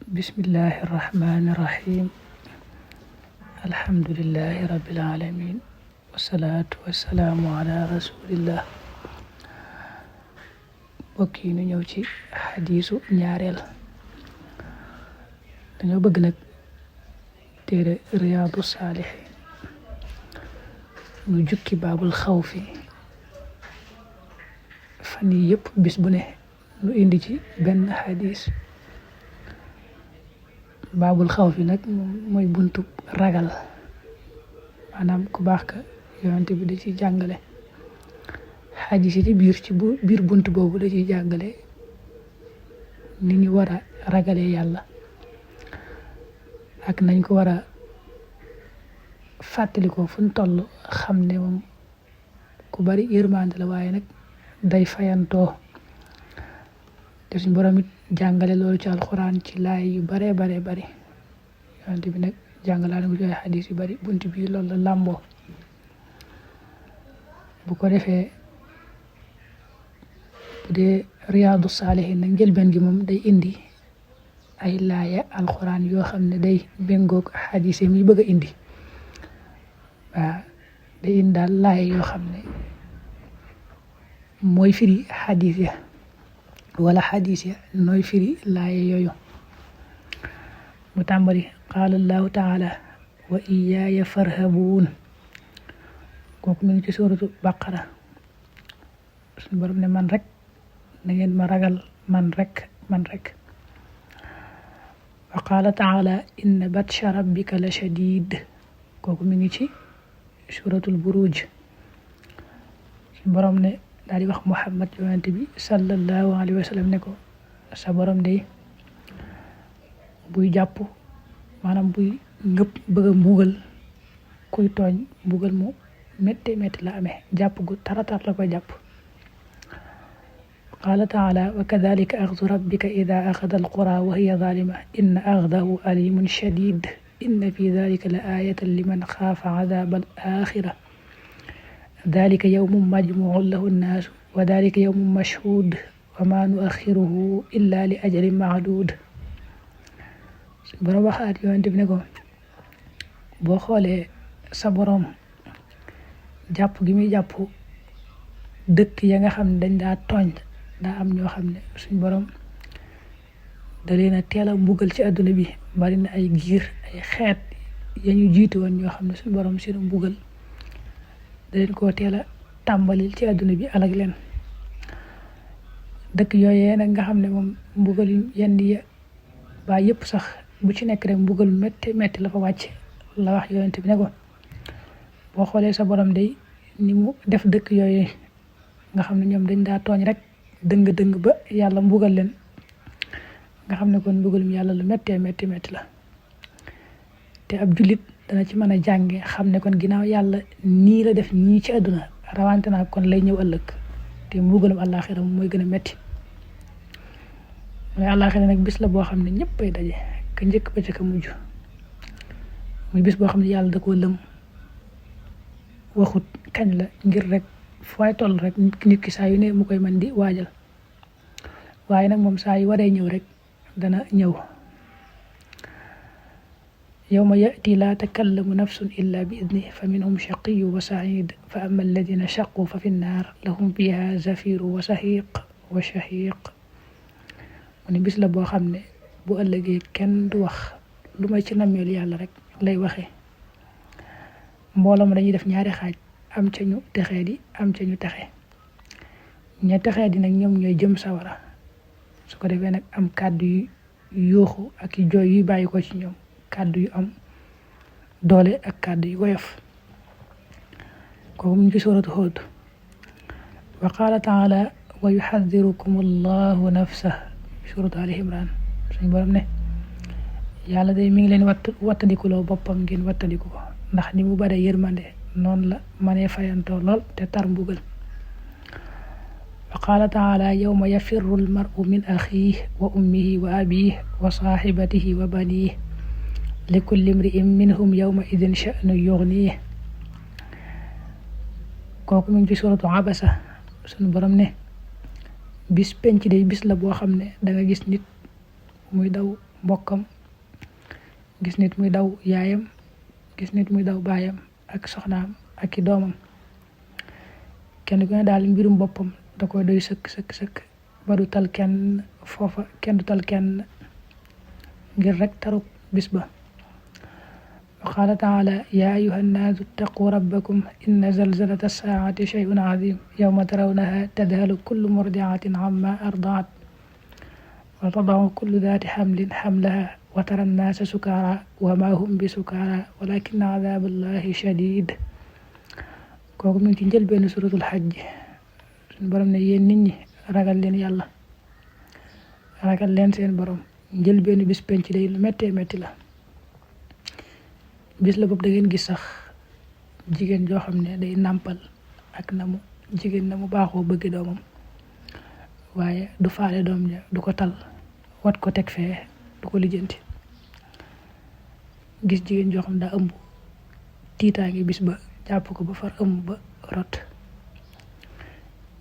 bismillahi irrahmani irrahim alhamdulillahi rabbil alamin wasalaatu wasalaamu ala rasulillah. mbokk yi ñu ñëw ci xadiisu ñaareel. dañoo bëgg nag téere riyaadu saalihin ñu jukki baabul xawfi fan yi yëpp bis bu ne nu indi ci benn xadiis. baabul xawfi nag mooy buntu ragal, maanaam ku baax ka yonent bi da ciy jàngale xadiis yi ci biir buntu boobu da ciy jàngale ni ñu war a ragalee yàlla ak nañ ko war a fàttalikoo fu ñu toll, xam ne moom ku bari yërmande la, waaye nag day fayantoo. te suñ borom it jàngale loolu ci alxuraan ci laay yu baree bari yonent bi nag jàngalaa na ko ci ay xadiis yu bari. bunt bi loolu la làmboo. bu ko defee bu dee riyaadu saalihin nag njëlbeen gi moom day indi ay laaya alxuraan yoo xam ne day méngoog xadiis yi bëgg a indi. waaw day indi daal laaya yoo xam ne mooy firi xadiis ya wala xadiis ya nooy firi laaya yooyu. mu tàmbali qaala allahu taala wa iyaaya farhabuun. kooku mi ngi ci suuratu baqara. suñu borom ne man rek na ngeen ma ragal, man rek. wa qaala taala inna batsha rabbika la shadid. kooku mi ngi ci suuratul buruj. suñu borom ne daal di wax Muhammad yonent bi sallallahu alayhi wa sallam ne ko sa borom de buy jàpp, maanaam buy ngëpp bëgg a mbugal kuy tooñ, mbugal mu métti la amee, jàpp gu taratar la ko jàpp. qaala taala wa kadalika axdu rabbika ida axada alqura wa hiya zalima inna axdahu alimun shadid inna fi dalika la ayatan liman xaafa adaba al axira dalika yawmun majmuun lahu nnaasu wa dalika yawmun mashhuud wa ma nuaxiruhu illa li ajalin maaduud. suñ borom waxaat yonent bi ne ko boo xoolee sa borom jàpp gi muy jàpp dëkk ya nga xam ne dañ daa tooñ, daa am ñoo xam ne suñ borom da leen a teel a mbugal ci àdduna bi. bari na ay giir, ay xeet ya ñu jiitu woon ñoo xam ne suñ borom seen mbugal da leen koo teel a tàmbalil ci àdduna bi alag leen. dëkk yooyee nag nga xam ne moom mbugal yenn ya ba yëpp sax bu ci nekk rek mbugal metti la fa wàcc. la wax yonent bi ne ko boo xoolee sa borom day ni mu def dëkk yooyu nga xam ne ñoom dañ daa tooñ rek dëng ba yàlla mbugal leen, nga xam ne kon mbugalum yàlla lu metti la. te ab jullit dana ci mën a jànge xam ne kon ginnaaw yàlla nii la def ñii ci àdduna, rawante naa kon lay ñëw ëllëg, te mbugalum àllaaxira moom mooy gën a metti. mooy àllaaxira nag bis la boo xam ne ñëpp ay daje, ka njëkk ba ca ka mujj. muy bis boo xam ne yàlla da koo lëm, waxut kañ la, ngir rek fooy toll rek nit ki saa yu ne mu koy mën di waajal. waaye nag moom saa yu waree ñëw rek dana ñëw. yawma ya'ti laa takallamu nafsun illa bi idnihi fa minhum shaqiyyu wa sa'iid fa amma alladina shaqu fa fi nnaar lahum fiha zafiru wa shahiq. mu ne bis la boo xam ne bu ëllëgee kenn du wax lu may ci nammeelu yàlla rek lay waxee. mbooloo ma dañuy def ñaari xaaj, am ca ñu texee di am ca ñu texe. ña texee di nag ñoom ñooy jëm sawara. su ko defee nag am kàddu yu yuuxu ak yu jooy yuy bàyyi ko ci ñoom, kàddu yu am doole ak kàddu yu woyof. kooku mu ngi ci suuratu Huud. wa qaala taala wa yuxadirukum allahu nafsah, suuratu Ali Imran. suñu borom ne yàlla day mi ngi leen wattandikuloo boppam, ngeen wattandiku ko, ndax ni mu bare yërmande noonu la manee fayantoo lool te tar mbugal. wa qaala taala yawma yafirru almaru min axiihi wa ummihi wa abiihi wa saaxibatihi wa baniihi li kulli imri'in minhum yawma idin sha'nu yughnihi. kooku mi ngi ci suuratu Abasa. suñu borom ne bis penc day bis la boo xam ne da nga gis nit muy daw mbokkam, gis nit muy daw yaayam, gis nit muy daw baayam ak soxnaam ak i doomam. kenn ku ne daal mbirum boppam da koy doy sëkk ba du tal kenn foofa, kenn du tal kenn ngir rek taruk bis ba. wa qaala taala yaa ayyuha nnaasu ittaquu rabbakum inna zalzalata as-saa'ati shay'un aziim yawma tarawnahaa tadhalu kullu murdi'atin ammaa arda'at wa tada'u kullu dhaati hamlin hamlahaa wa tara nnaasa sukaaraa wa maa hum bi sukaaraa walaakinna adhaaba llaahi shadiid. kooku mi ngi ci njëlbéenu suratul Hajj. suñu borom ne yéen nit ñi ragal leen yàlla, ragal leen seen borom. njëlbéenu bis penc day lu méttee métti la. bis la boobu da ngeen gis sax jigéen joo xam ne day nàmpal ak na mu baaxoo bëgg doomam, waaye du faale doom ja, du ko tal, wat ko teg fee, du ko lijjanti. gis jigéen joo xam ne daa ëmb, tiitaangi bis ba jàpp ko ba far ëmb ba rot.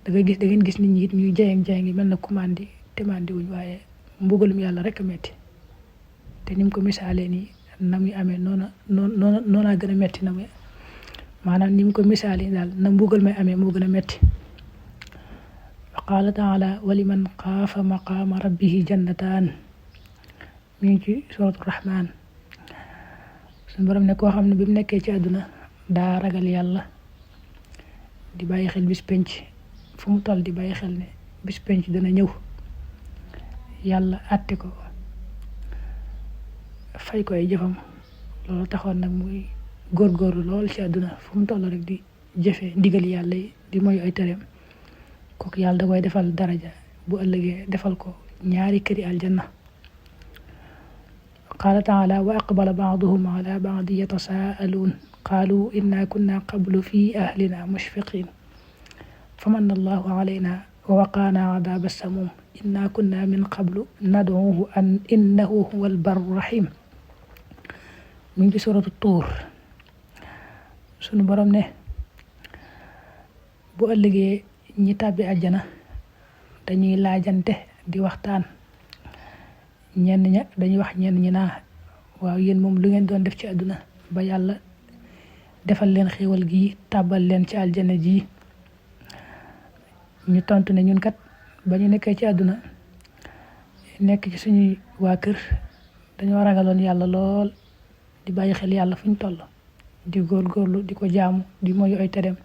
da ngeen gis nit ñi it ñuy jayang mel na commande te mandi wuñ, waaye mbugalum yàlla rek a metti. te ni mu ko misaalee nii na muy amee noona gën a metti na muy, maanaam ni mu ko misaalee daal na mbugal may amee moo gën a metti. wa qaala taala wa liman xaafa maqaama rabbihi jannataan. mi ngi ci suratu rahman. suñu borom ne koo xam ne bi mu nekkee ci àdduna daa ragal yàlla, di bàyyi xel bis penc, fu mu toll di bàyyi xel ne bis penc dana ñëw, yàlla àtte ko, fay ko ay jëfam. loolu taxoon nag muy góorgóorlu lool ci àdduna, fu mu toll rek di jëfe ndigal yàlla yi, di moy ay tereem. kooku yàlla da koy defal daraja, bu ëllëgee defal ko ñaari këri aljanna. qaala taala wa aqbala ba'duhum ala ba'din yatasaaluun qaalu inna kunna qablu fi ahlina mushfiqin famanna allahu alayna wa waqaana adaaba as-samuum inna kunna min qablu nad'uuhu innahu huwal barru rahim. mu ngi ci suratu tuur. sunu borom ne bu ëllëgee ñi tàbbi àjjana dañuy laajante di waxtaan. ñenn ña dañuy wax ñenn ñi naa waaw yéen moom lu ngeen doon def ci àdduna ba yàlla defal leen xéewal gi, tàbbal leen ci aljana ji. ñu tontu ne ñun kat ba ñu nekkee ci àdduna nekk ci suñuy waa kër dañoo ragaloon yàlla lool, di bàyyi xel yàlla fu ñu toll, di góorgóorlu di ko jaamu, di moyu ay tereem.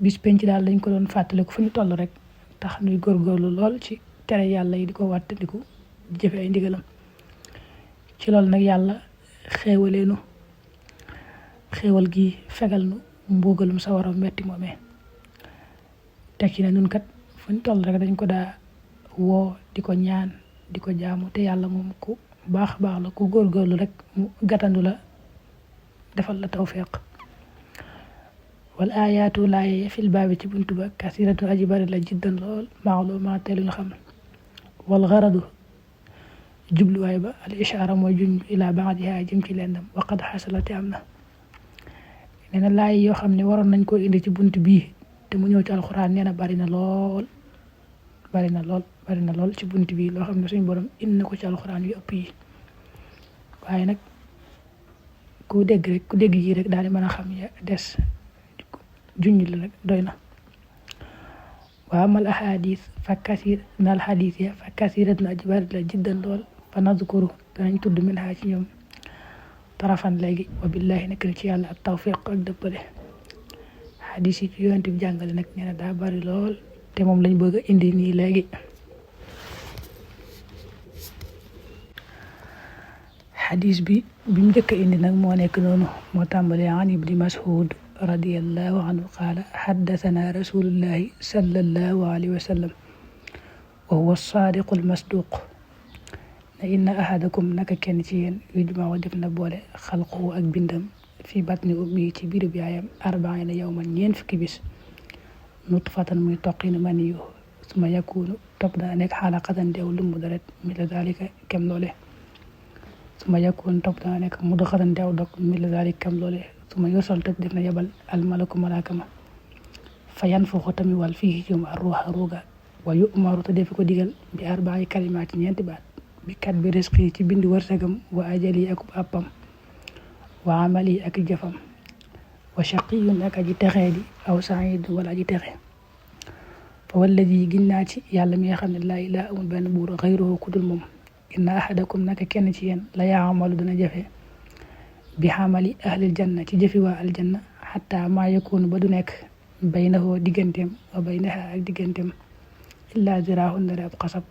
bis penc daal dañ ko doon fàttaliku fu ñu toll rek, tax ñuy góorgóorlu lool ci tere yàlla yi, di ko wàttandiku, di jëfe ay ndigalam. ci loolu nag yàlla xéewaleenu xéewal gi, fegal nu mbugalum sawara metti moomee. teg ci ne nun kat fu ñu toll rek dañ ko daa woo, di ko ñaan, di ko jaamu, te yàlla moom ku baax la, ku góorgóorlu rek mu gàttandu la, defal la tawfiq. wal ayaatu laaye fil baabi ci buntu ba kasiratu aji bari la jiddan lool, maalumaat te lu ñu xam. wal garadu jubluwaay ba al ishaara mooy juñ ila baadiha jëm ci lendam. waqad xasalati am na. nee na laay yoo xam ne waroon nañ koo indi ci bunt bii te mu ñëw ci alxuraan, nee na bari na lool ci bunt bii loo xam ne suñu borom indi na ko ci alxuraan yu ëpp yi. waaye nag ku dégg yi rek daal di mën a xam ya des junj la rek doy na. wa amal ahadis fa kasir na al hadis ya fa kasirat na aji bari la jiddan lool, fa nadkuru danañ tudd min ha ci ñoom tarafan léegi. wa billahi nekk na ci yàlla ak tawfiq ak dëppale. hadis yi ci yonent bi jàngale nag nee na daa bari lool, te moom lañ bëgg a indi nii léegi. hadis bi mu njëkk a indi nag moo nekk noonu, moo tàmbalee an ibni Mas'ud radiyallahu anhu qaala haddathana rasulullahi sallallahu alayhi wa sallam wa huwa as-sadiqu al-masduq ne inna ahadakum naka kenn ci yéen yujma'u def na boole xalquhu ak bindam fi batni ummi ci biirub yaayam 40 yawman ñeent fukki bis, nutfatan muy toqin maniyu suma yakunu topp daa nekk xalaqatan deew lumbu deret mithla dhalika kem loole, suma yakunu topp daa nekk mudghatan deew dog mithla dhalika kem loole, suma yursal tëb def na yebal almalaku malaaka ma fa yanfuxu tamit wal fii ci ar ruuha ruuga wa yu'maru te defi ko digal bi 4 kalimaat ci ñeenti baat bi kat bi risqi ci bind wërsëgam wa ajali ak àppam wa amali ak jëfam wa shaqiyun ak aji texee di aw saidun wala aji texe fa walladi giñ naa ci yàlla mi nga xam ne laa ilaaha amul benn buur xayruhu kudul moom inna ahadakum naka kenn ci yéen la yaamalu dana jëfe bi xamali ahlil janna ci jëfi waa aljanna xataa maa yakunu ba du nekk baynahu digganteem wa baynaha ak digganteem illaa ziraahun dara ab xasab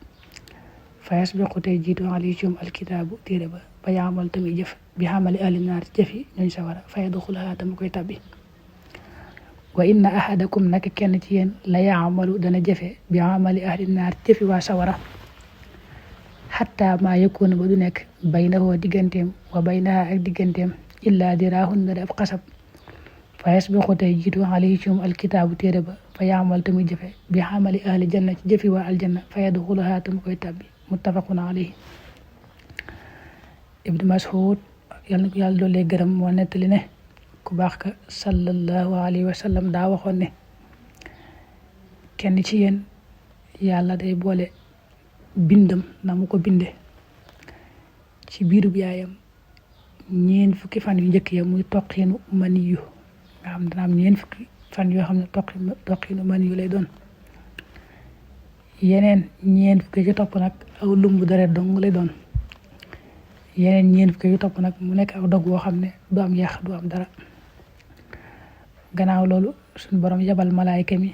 fa yasbiqu tey jiitu alayhim alkitaabu téere ba ba yaamal tamit jëf bi xamali ahli naar ci jëfi ñooñ sawara fa yadxulahaa tamu koy tabbi wa inna ahadakum naka kenn ci yéen la yaamalu dana jëfe bi amali ahli naar jëfi waa sawara xataa maa yakunu ba du nekk baynahu digganteem wa baynaha ak digganteem illaa diraahun dara ab xasab fa yasbiqu tey jiitu alayhim alkitaabu téere ba fa yaamal tamit jëfe bi xamali ahli janna ci jëfi waa aljanna fa yadxulahaa tamu koy tabbi muttafaqun alayhi. Ibnu Mas'ud yal na ko yàlla doole gërëm moo nettali ne ku baax ka sallallahu alayhi wa sallam daa waxoon ne kenn ci yéen yàlla day boole bindam na mu ko binde ci biirub yaayam ñeen fukki fan yu njëkk ya muy toqinu maniyu nga xam dana am ñeen fukki fan yoo xam ne toqinu maniyu lay doon yeneen ñeen fukki ci topp nag aw lumbu deret dong lay doon yeneen ñeen fukki yu topp nag mu nekk aw dog woo xam ne du am yàq du am dara gannaaw loolu suñu borom yabal malaayka mi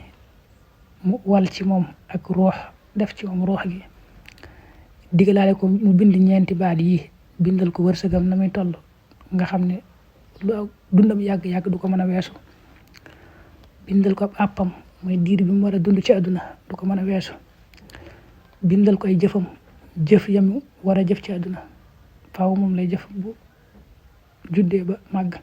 mu wal ci moom ak ruux def ci moom ruux gi digalaale ko mu bind ñeenti baat yi bindal ko wërsëgam na muy toll nga xam ne lu aw dundam yàgg-yàgg du ko mën a weesu bindal ko ab àppam mooy diir bi mu war a dund ci àdduna du ko mën a weesu bindal ko ay jëfam jëf yamu war a jëf ci àdduna faaw moom lay jëf bu juddee ba màgg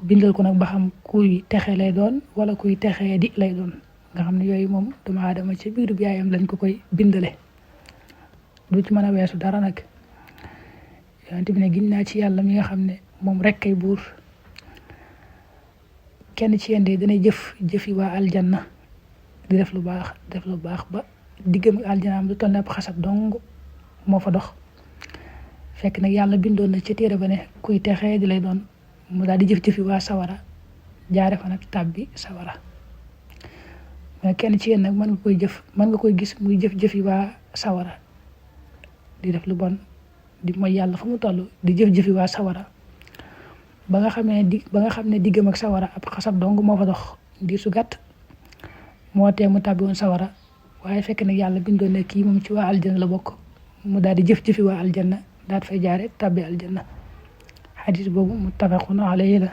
bindal ko nag ba xam kuy texe lay doon wala kuy texee di lay doon nga xam ne yooyu moom doomu aadama ci biiru yaayam lañ ko koy bindale du ci mën a weesu dara nag yonent bi ne giñ naa ci yàlla mi nga xam ne moom rek kay buur kenn ci yéen de dana jëfi waa aljanna di def lu baax ba diggam ak aljanaam lu toll ne ab xasab dong moo fa dox fekk nag yàlla bindoon na ci téere ba ne kuy texee di lay doon mu daal di jëf-jëfi waa sawara jaare fa nag tàbbi sawara mais kenn ci yéen nag mën nga koy gis muy jëf-jëfi waa sawara di def lu bon di mooy yàlla fa mu toll di jëf-jëfi waa sawara ba nga xam ne diggam ak sawara ab xasab dong moo fa dox diir su gàtt moo tee mu tàbbi woon sawara waaye fekk nag yàlla bindoon ne kii moom ci waa aljanna la bokk mu daal di jëf-jëfi waa aljanna daal fay jaare tàbbi aljanna xadis boobu muttafaqun alayhi la